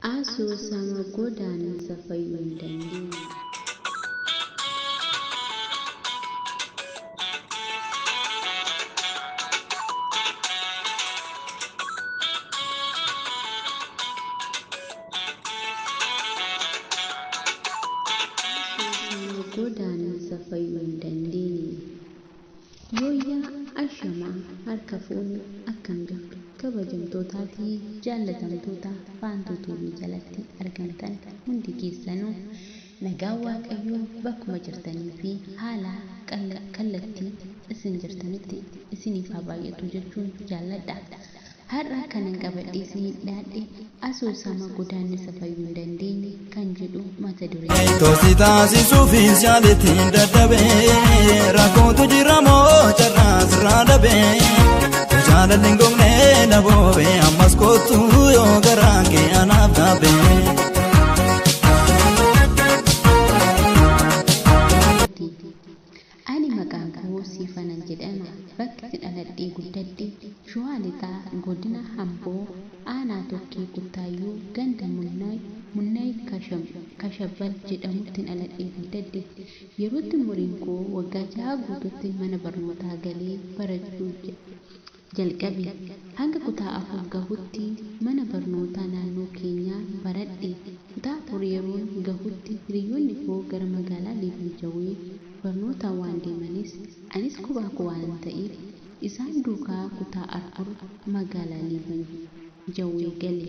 Asoosama Godaannisa Fayyuu hin Dandeenye. Asoosama Godaannisa Fayyuu hin Dandeenye. Yooyyaa Ashamaa, harka fuunee akkam jirtu, kabajamtootaa fi jaallatamtoota Faantuu Tuubii jalatti argamtan hundi keessanuu, nagaan Waaqayyoo bakkuma jirtanii fi haala kallattii isin jirtanitti isiniif haa baay'atu jechuun jaalladha. Har'a kanan qabadhee isiniif dhiyaadhe asoosama Godaannisa Fayyuu hin Dandeenye kan jedhu mata duree. Tosi taasisuufis yaaletiin dadhabee, rakkootu jira moo carraa sirraa dhabee, jaalalli hin gogne na boobee, ammas kootu yoo garaan kee anaaf gaabee. Ani maqaan koo Siifanan jedhama. Bakki itti dhaladhee guddadhe Shawaa Lixaa, godina Amboo, aanaa Tokkee Kuttaayyuu, ganda Munnaay Kashabbal jedhamutti dhaladhee guddadhe. Yerootti umuriin koo waggaa 6 guututti mana barnootaa galee barachuu jalqabe. Hanga kutaa 4 gahutti mana barnootaa naannoo keenyaa baradhe. Kutaa 4 yeroon gahutti hiriyoonni koo gara magaalaa Liiban Jawwee barnootaan waan deemanis, anis kophaa koo waanan ta'eef isaan duukaa kutaa 4 magaalaa Liiban Jawwee gale.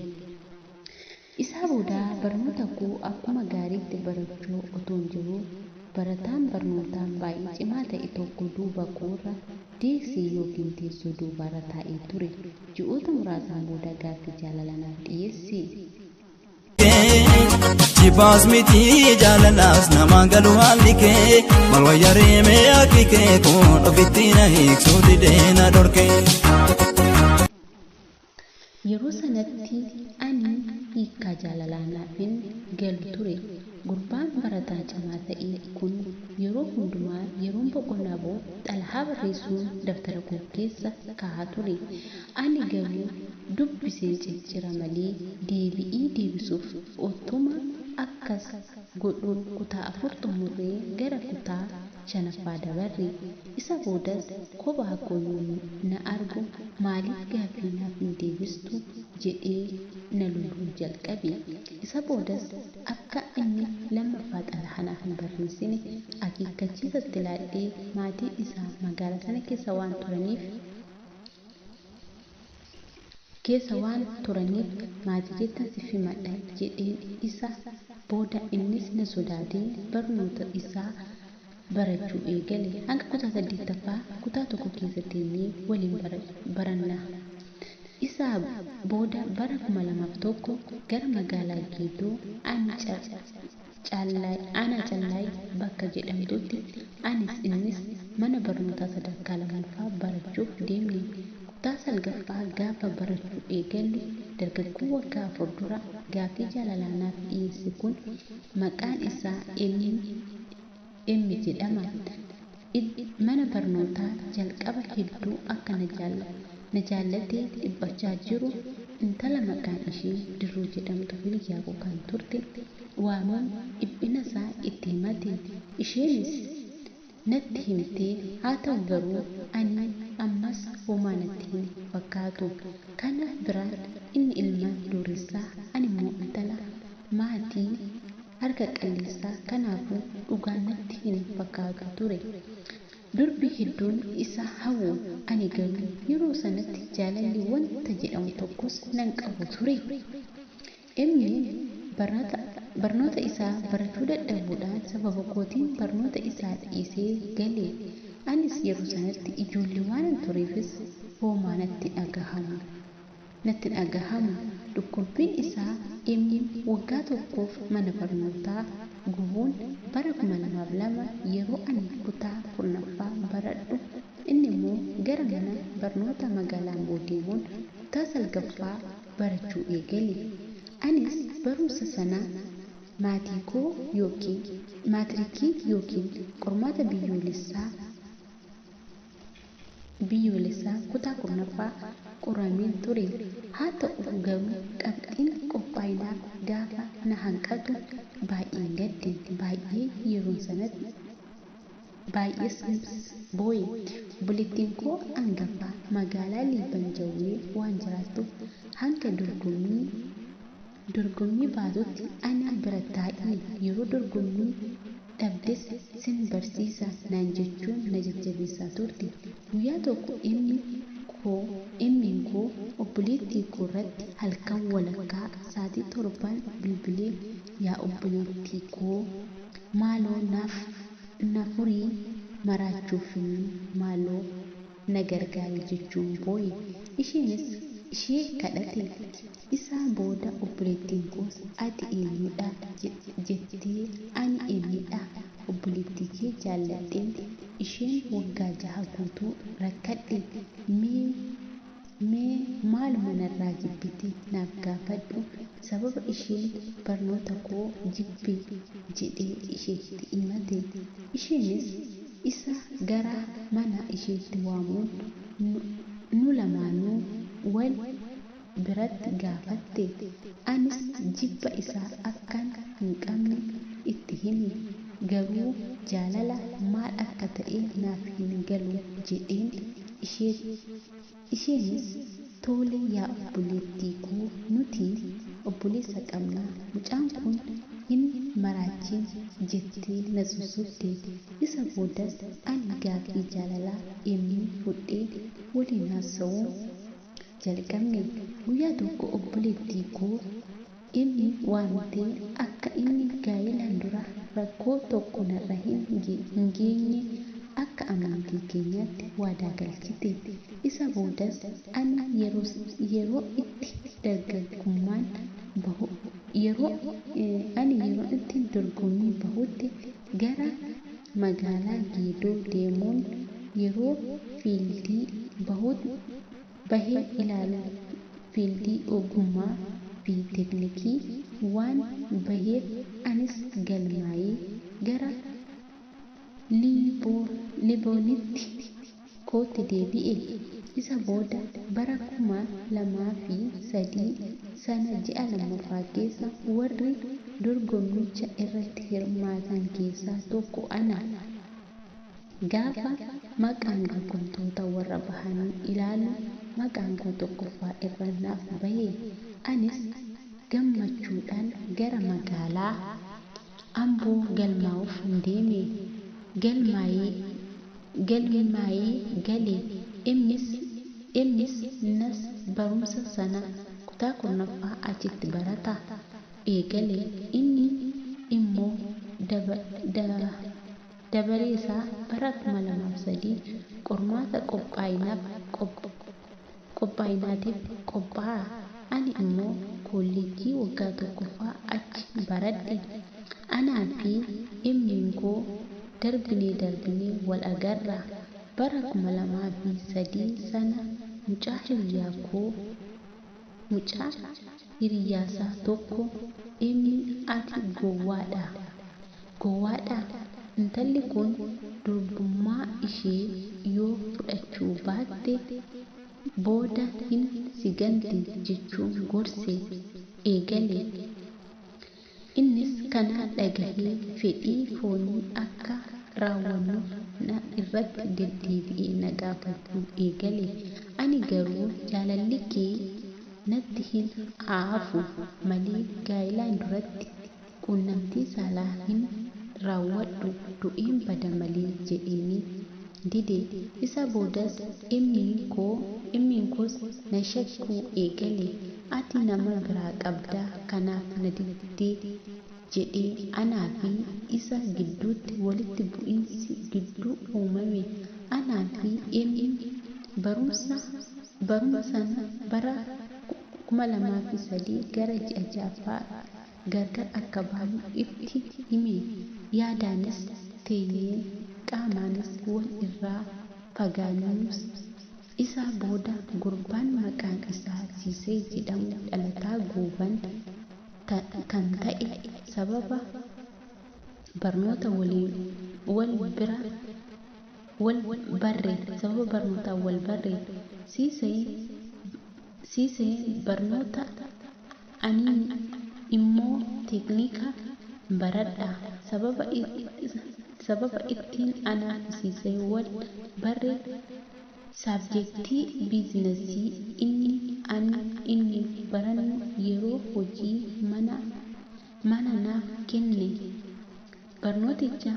Isaa booda barnoota koo akkuma gaariitti barachaa otoon jiruu, barataan barnootaan baay'ee cimaa ta'e tokko duuba koorra deeksii yookiin teessoo duubaarra taa'ee ture. Ji'oota muraasaan booda gaaffii jaalalaa naaf dhiyeesse. Jibbaas miti jaalalaas namaan galu haalli kee, maal wayya reemee, akki kee kun ofitti na hiiksuu didee na dhorke. Yeroo sanatti ani hiikkaa jaalalaa naaf hin galu ture. Gurbaan barataa cimaa ta'e kun yeroo hundumaa yeroon boqonnaa ba'u xalayaa barreessuun dabtara koo keessa kaa'aa ture. Ani garuu dubbiseen ciccira malee deebi'ee deebisuuf. Otuma akkas godhuu kutaa 4 xumurree gara kutaa shanaffaa dabarre. Isa boodas kophaa koo yoo na argu maaliif gaaffii naaf hin deebistu jedhee na loluu jalqabe. Isa boodas akka inni lammaffaa xalayaa naaf hin barreessine akeekkachiisa itti laadhee, maatiin isaa magaalaa sana keessa waan turaniif maatii keettan siif himadha jedheen. Isa booda innis na sodaatee barnoota isaa barachuu eegale. Hanga kutaa saddeettaffaa kutaa tokko keessa teenyee waliin baranna. Isa booda bara 2001 gara magaalaa Geedoo, aanaa Callaay bakka jedhamtutti anis innis mana barnootaa sadarkaa lammaffaa barachuuf deemne. Kutaa salgaffaa gaafa barachuu eegallu dargaggoon waggaa 4 dura gaaffii jaalalaa naaf dhiyeesse kun maqaan isaa M jedhama. Mana barnootaa jalqaba hedduu akka na jaallatee dhiphachaa jiru intala maqaan ishee Dirruu jedhamtu, hiriyaa koo kan turte, waamuun dhiphina isaa itti himate. Isheenis natti himte. Haa ta'u garuu ani ammas homaa natti hin fakkaatu. Kana biraan inni ilma dureessaa, ani immoo intala maatii harka qalleessaa, kanaafuu dhugaa natti hin fakkaatu ture. Durbi hedduun isa hawwu, ani garuu yeroo sanatti jaalalli wanta jedhamu tokkos nan qabu ture. Inni barnoota isaa barachuu dadhabuudhaan sababa kootiin barnoota isaa dhiisee gale. Anis yeroo sanatti ijoollee waanan tureefis homaa natti dhagahamu. Dhukkubbiin isaa inni waggaa tokkoof mana barnootaa gubuun bara 2002 yeroo ani kutaa 10ffaa baradhu inni immoo gara mana barnootaa magaalaa Amboo deemuun kutaa salgaffaa barachuu eegale. Anis barumsa sana maatii koo yookiin maatirikii yookiin qormaata biyyoolessaa kutaa 10ffaa qorameen ture. Haa ta'u garuu qabxiin qophaa'inaaf gaafa na hanqatu baay'een gadde. Baay'ee yeroo sanatti baay'ees boo'e. Obboleettiin koo hangafaa magaalaa Liiban Jawwee waan jiraattuuf hanga dorgommii baatutti ana bira taa'ii yeroo dorgommii dhabdes sin barsiisa naan jechuun na jajjabeessaa turte. Guyyaa tokko emmiin koo obboleettii koo irratti halkan walakkaa sa'aatii 7 bilbilee, yaa obboleettii koo maaloo na furii maraachuufini maaloo na gargaari jechuun boo'e. Isheenis ishee kadhate. Isaa booda obboleettiin koos ati eenyudha jettee, ani eenyudha obboleettii kee jaalladheen isheen waggaa 6 guutuu rakkadhe, mee maaluma narraa jibbite naaf gaafadhu, sababa isheen barnoota koo jibbe jedhee isheetti himate. Isheenis isa gara mana isheetti waamuun nu lamaanuu wal biratti gaafatte. Anis jibba isaa akkan hin qabne itti hime, garuu jaalala maal akka ta'e naaf hin galu jedheen. Isheenis tole yaa obboleettii koo nuti obboleessa qabna, mucaan kun hin maraachiin jettee na sossobde. Isa boodas ani gaaffii jaalalaa emmii fudhee waliin haasa'uu jalqabne. Guyyaa tokko obboleettii koo emmi waamtee akka inni gaa'ilaan dura rakkoo tokko narra hin geenye akka amantii keenyaatti waadaa galchite. Isa boodas ani yeroo itti dargaggummaan bahu yeroo ani yeroo itti dorgommii bahutti gara magaalaa Geedoo deemuun yeroo fiildii bahee ilaalu fiildii ogummaa fi teeknikii waan baheef anis galmaa'ee gara Liiboonitti kootti deebi'e. Isa booda bara 2003 sana ji'a 2ffaa keessa warri dorgommicha irratti hirmaatan keessaa tokko ana. Gaafa maqaan dorgomtoota warra bahanii ilaalu maqaan koo 1ffaa irra naaf bahe. Anis gammachuudhaan gara magaalaa Amboo galmaa'uuf deeme. Galmaa'ee gale. Emmis nas barumsa sana kutaa 10ffaa achitti barata eegale. Inni immoo dabaree isaa bara 2003 qormaata qophaa'inaatiif qophaa'a. Ani immoo kolleejjii waggaa 1ffaa achi baradhe. Anaa fi emmiin koo darbinee darbinee wal agarra. Bara 2003 sana mucaa hiriyaasaa tokko emmi ati gowwaadha. Intalli kun durbummaa ishee yoo fudhachuu baatte booda hin siganti jechuun gorse eegale. Innis kana dhagahee fedhii foonii akka raawwannuuf na irratti deddeebi'ee na gaafachuu eegale. Ani garuu jaalalli kee natti hin haafu malee gaa'ilaan duratti quunnamtii saalaa hin raawwadhu, du'een bada malee jedheenii dide. Isa boodas emmiin koos na shakkuu eegale. Ati nama biraa qabdaa kanaaf na diddee jedhee anaa fi isa gidduutti walitti bu'iinsi gidduu uumame. Anaa fi emmi barumsa sana bara 2003 gara ji'a 6ffaa gargar akka baanu itti hime. Yaadaanis teenyee qaamaanis wal irraa fagaannus. Isa booda gurbaan maqaan isaa Siisee jedhamu dhalataa Gooban kan ta'e sababa barnoota wal barre. Siiseen Siiseen barnoota ani immoo teeknika baradha. Sababa ittiin anaa fi Siisee wal barre saabjektii biizinasii inni ani inni barannu yeroo hojii mana naaf kenne. Barnooticha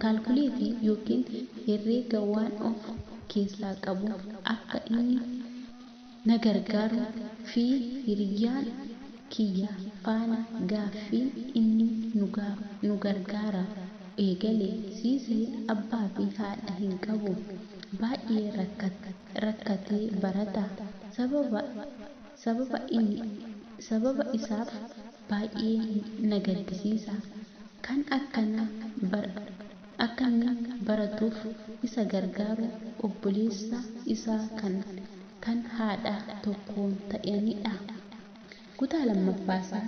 kaalkuleetii yookiin herreega waan of keessaa qabuuf akka inni na gargaaruu fi hiriyyaan kiyya faana gaaffiin inni nu gargaara eegale. Siiseen abbaa fi haadha hin qabu. Baay'ee rakkatee barata. Sababa isaaf baay'ee na gaddisiisa. Kan akka inni baratuuf isa gargaaru obboleessa isaa kan haadha tokko ta'anidha. Kutaa lammaffaasaa